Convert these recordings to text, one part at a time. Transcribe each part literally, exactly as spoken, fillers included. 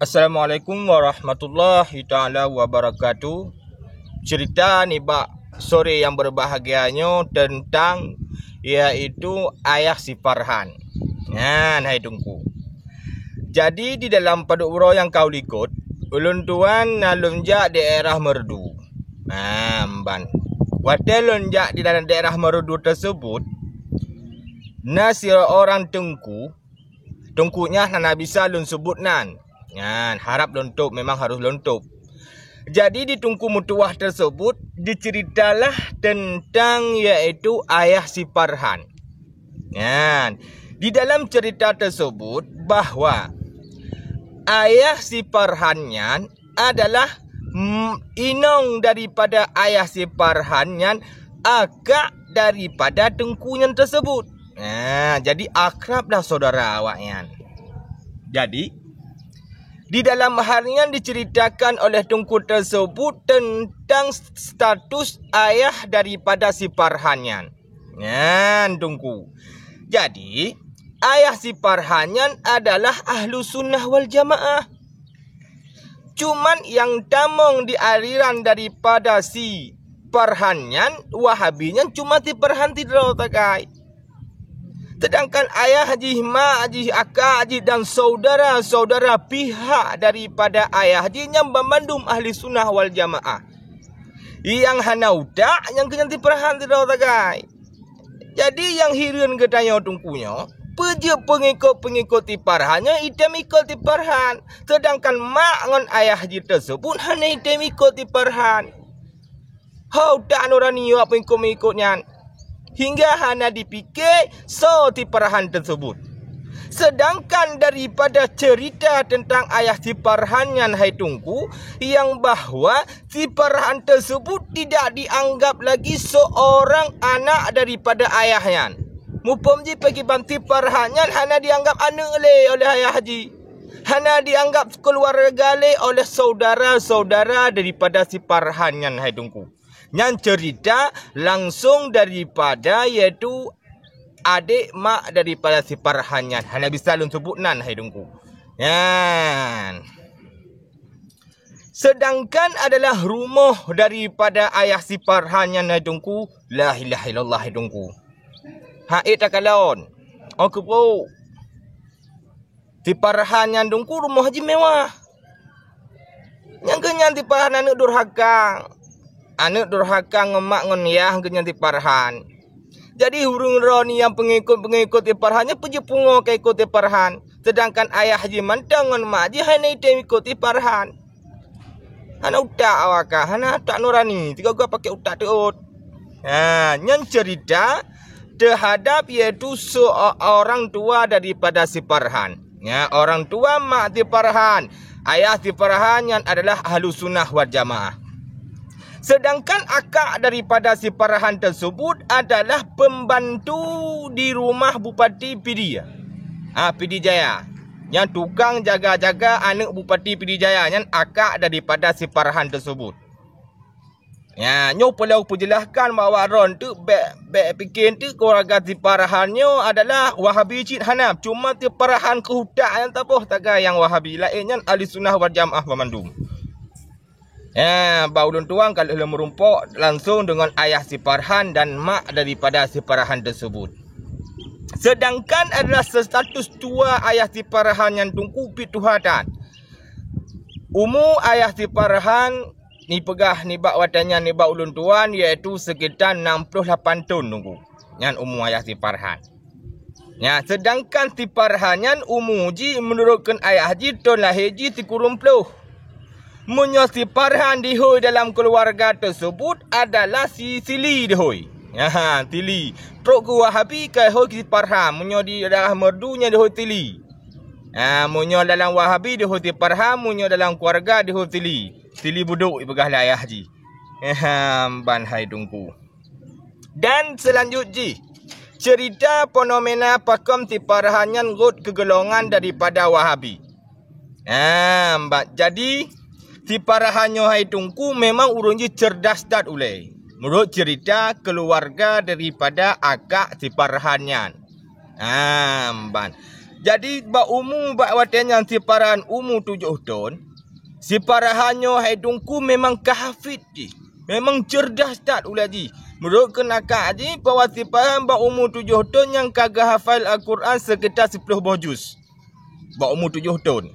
Assalamualaikum warahmatullahi taala wabarakatuh. Cerita nibak sore nyang berbahagia nyoe tentang, yaitu ayah si Farhan. Nyan hai Teungku. Jadi di dalam padub uroe nyang ka u likot, ulôn tuan na lôn jak daerah Meureudu. Nah, mban. Watée lôn jak di dalam daerah Meureudu teusebut, na sireurang teungku, teungku nyan hana bisa lôn sebut nan. Nyan, harab lôn tôb, memang harôh lôn tôb. Jadi di teungku meutuwah teusebut diceuritalah teuntang, yaitu ayah si Farhan. Nyan, di dalam cerita teusebut bahwa ayah si Farhan nyan adalah, mm, inong daripada ayah si Farhan nyan, akak daripada teungku nyan teusebut. Nah, jadi akrablah saudara awaknyan. Jadi, di dalam hal nyan diceritakan oleh teungku teusebut teuntang status ayah daripada si Farhan nyan. Nyan, Teungku. Jadi, ayah si Farhan nyan adalah Ahlussunnah wal Jamaah. Cuman nyang tamong di aliran daripada si Farhan nyan, Wahabi nyan cuma si Farhan sidroe sagai. Sedangkan ayah jih, mak jih, akak jih dan saudara-saudara pihak daripada ayah jih nyan banmandum Ahlussunnah wal Jamaah. Nyang hana utak, nyan keuh nyan si Farhan sidroe sagai. Jadi nyang hireuen geutanyoe Teungku nyoe, peue jeuet peungikot-peungikot si Farhan nyoe item ikot si Farhan, sedangkan mak ngon ayah jih teusebut hana item ikot si Farhan. Ho utak nurani awak peungikot-peungikot nyan, hingga hana dipike soe si Farhan teusebut. Sedangkan daripada cerita teuntang ayah si Farhan nyan hai Teungku, nyang bahwa si Farhan teusebut tidak dianggap lagi seorang anak daripada ayah nyan. Muphom jih pakriban si Farhan nyan hana dianggap aneuk lé oleh ayah jih. Hana dianggap keuluwarga lé oleh saudara-saudara daripada si Farhan nyan hai Teungku. Nyan cerita langsung daripada, yaitu adek mak daripada si Farhan nyan. Hana bisa lôn sebut nan hai Teungku. Nyan. Sedangkan adalah rumoh daripada ayah si Farhan nyan hai Teungku, la ilaha illallah hai Teungku. Hai takalon. Oh keupeue. Si Farhan nyan Teungku rumoh jih mewah. Nyang keuh nyan si Farhan aneuk durhaka. Aneuk durhaka ngon mak ngon yah keuh nyan si Farhan. Jadi ureuëng droeneuh nyang peungikot-peungikot si Farhan nyan peue jeuet pungo ka ikot si Farhan, sedangkan ayah jih mantong ngon mak jih hana item ikot si Farhan. Hana utak awak ka, hana utak nurani, sigoe-goe pakai utak teuôt. Ha, nyan cerita terhadap yaitu seorang tua daripada si Farhan. Ya, orang tua mak si Farhan, ayah si Farhan nyan adalah Ahlussunnah wal Jamaah. Sedangkan akak daripada si Farhan tersebut adalah pembantu di rumah Bupati Pidie. Ah, Pidie Jaya. Nyang tukang jaga-jaga aneuk Bupati Pidie Jaya nyan akak daripada si Farhan tersebut. Ya, nyoe perlu peujelaskan bak awak droen tu, bèk, bèk pikir tu keluarga si Farhan nyoe adalah Wahabi cit hana, cuma si Farhan keuh utak nyang taboh tagai nyang Wahabi, laén nyan Ahlussunnah wal Jamaah banmandum. Ya, bak ulôn tuan ka lheueh lôn meurumpok langsung deungon ayah si Farhan dan mak daripada si Farhan tersebut. Sedangkan adalah status tua ayah si Farhan nyan Teungku pih tuha that. Umu ayah si Farhan nipeugah nibak watèe nyan nibak ulôn tuan, yaitu sekitar enam puluh lapan thon Teungku. Nyan umu ayah si Farhan. Nya, sedangkan si Farhan nyan umu jih meunurot kheun ayah jih thon lahé jih sikureueng ploh. Meunyoe si Farhan dihôi dalam keuluwarga teusebut adalah si Sili dihôi. Nya, Sili. Trok keu Wahabi ka hôi si Farhan. Meunyoe di daerah Meureudu nyan dihôi Sili. Ha, meunyoe dalam Wahabi dihôi si Farhan, meunyoe dalam keuluwarga dihôi Sili. Sili Budok ipeugah lé ayah jih. Ehem, ban hai Teungku. Dan seulanjut jih, cerita fenomena pakon si Farhan nyan rhot keu golongan daripada Wahabi. Nah, ba-, jadi, si Farhan nyoe hai Teungku memang ureueng jih cerdas that ulèe. Meunurot cerita keuluwarga daripada akak si Farhan nyan. Nah, ban. Jadi bak umu bak watée nyan si Farhan umu tujoh thon, si Farhan nyoe hai Teungku memang ka hafid jih. Memang cerdas that ulée jih. Meunurot keuneuk jih bahwa si Farhan bak umu tujoh thon nyang ka geuhafal Al-Quran seukita siplôh boh juz. Bak umu tujoh thon.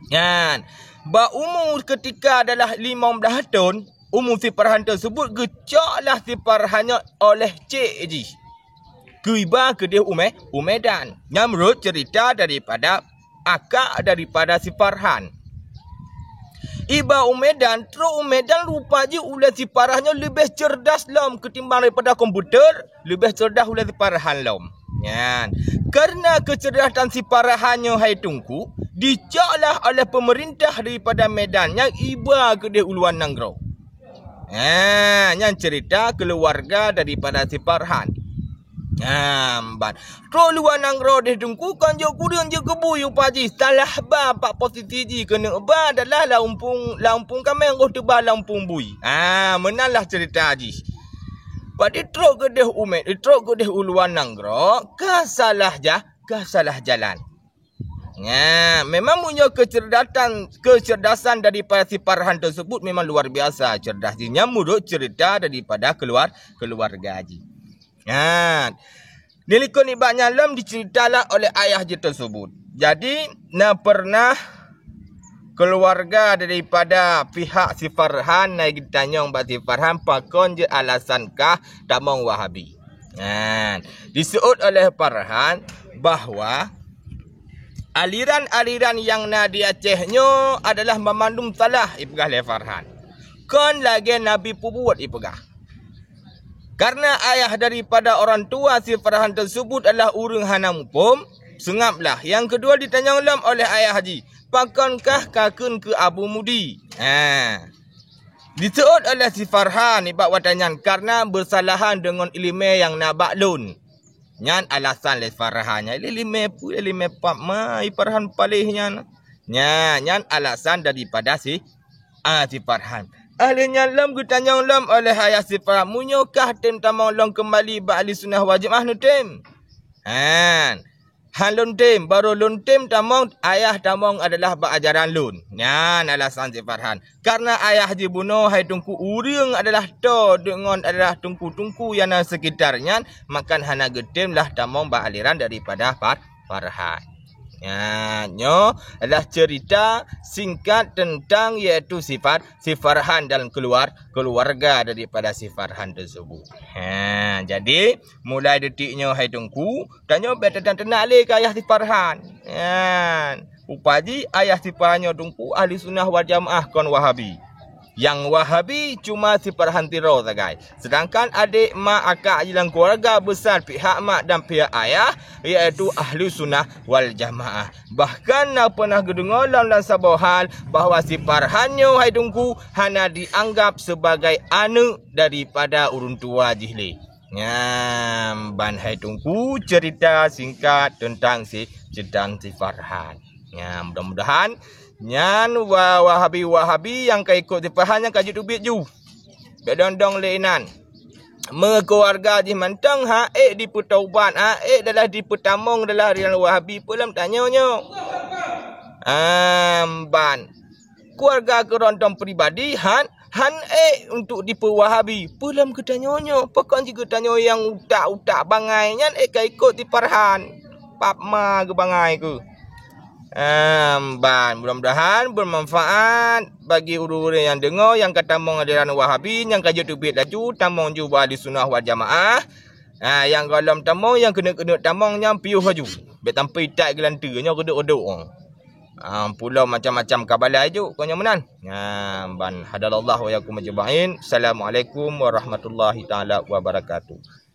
Nyan, bak umu keutika adalah limong blaih thon, umu si Farhan teusebut geucok lah si Farhan nyoe oleh cék jih keu iba keudeh u Me-, u Medan. Nyan meunurot cerita daripada akak daripada si Farhan. Iba u Medan, trok u Medan rupa jih ulée si Farhan nyoe leubeh cerdas lom ketimbang daripada komputer, leubeh cerdas ulée si Farhan lom. Nyan, kareuna keucerdasan si Farhan nyoe hai Teungku, dicok lah oleh peumeurintah daripada Medan nyang iba keudeh u luwa nanggroe. Ha, nyan cerita keuluwarga daripada si Farhan. Ha, ban. Trok luwa nanggroe deh Teungku kon jok kureueng jok keubui upa jih. Salah ba bak posisi jih keuneuk ba adalah lam umpung, lam umpung kaméng, roh teuba lam umpung bui. Ha, meunan lah cerita jih. Padahai trok keudeh u Medan, trok keudeh u luwa nanggroe, ka salah ja-, ka salah jalan. Nya, memang meunyoe keucerdasan, keucerdasan daripada si Farhan teusebut memang luar biasa cerdas jih. Nyan meunurot cerita daripada keuluar-, keuluwarga jih. Nya, dilikot nibak nyan lom diceritalah oleh ayah jih teusebut. Jadi, na pernah keuluwarga daripada pihak si Farhan na geutanyong bak si Farhan pakon jeuet alasan kah tamong Wahabi. Nah, diseuôt oleh Farhan bahwa aliran-aliran nyang na di Aceh nyoe adalah banmandum salah, ipeugah lé Farhan. Kon lagée Nabi peubuet, ipeugah. Kareuna ayah daripada orang tua si Farhan teusebut adalah ureuëng hana muphom, seungablah. Nyang keudua ditanyong lom oleh ayah jih, "Pakonkah kakheun keu Abu Mudi?" Ha. Diseuôt oleh si Farhan nibak watée nyan kareuna beusalahan deungon iéleumé nyang na bak lôn. Nyan alasan lé Farhan nyan. Iéleumé peue, iéleumé pap ma, i Farhan paléh nyan. Nya, nyan alasan daripada si, ah, si Farhan. Ahli nyan lom geutanyong lom oleh ayah si Farhan, "Meunyoe kah tem tamong lôn keumbali bak Ahli Sunnah wal Jamaah neutem?" Han. Han lôn tem, barô lôn tem tamong, ayah tamong adalah bak ajaran lôn. Nyan alasan si Farhan. Kareuna ayah jih bunoe hai Teungku ureuëng adalah toe deungon adalah teungku-teungku nyang na seukitar nyan, maka hana geutem lah tamong bak aliran daripada Far-, Farhan. Nya, nyoe adalah cerita singkat tentang iaitu sifat si Farhan dan keluar-, keluarga daripada si Farhan tersebut. Ha, jadi, mulai detik nyoe hai Teungku, tanyoe bék teunak-teunak lé keu ayah si Farhan. Nyan, rupa jih ayah si Farhan nyoe Teungku Ahli Sunnah wal Jamaah kon Wahabi. Nyang Wahabi cuma si Farhan sidroe sagai. Sedangkan adék mak akak jih lam keuluwarga besar pihak mak dan pihak ayah, iaitu Ahli Sunnah wal Jamaah. Bahkan na pernah geudeungoe lom lam saboh hal bahwa si Farhan nyoe hai Teungku hana dianggap sebagai aneuëk daripada ureuëng tua jih lé. Nyan ban hai Teungku cerita singkat tentang si, tentang si Farhan. Nyan mudah-mudahan nyan wa-, Wahabi-Wahabi nyang ka ikot si Farhan nyan ka jeuet teubiet ju. Bék dong-dong lé inan. Meukeuluwarga jih mantong ha ék dipeutaubat, ha ék dalah dipeutamong dalah aliran Wahabi peue lom tanyoe nyoe. Am, ban. Keuluwarga keudroe pribadi han, han ék untuk dipeuwahabi. Peue lom geutanyoe nyoe, pakon jih geutanyoe nyang utak-utak bangai nyan ék ka ikot si Farhan. Pap ma geubangai keuh. Am, ban, mudah-mudahan bermanfaat bagi ureuëng-ureuëng nyang deungoe nyang ka tamong aliran Wahabi nyang ka jeuet teubiet laju tamong ju bak Ahli Sunnah wal Jamaah. Ha, nyang gohlom tamong, nyang keuneuk-keuneuk tamong nyan piôh laju. Bék sampai itat geulanteue nyoe reudok-reudok. Ha, pulo macam-macam kabalai jok kon nyoe meunan. Ha, ban hadalallahu wa iyyakum ajma'in. Assalamualaikum warahmatullahi taala wabarakatuh.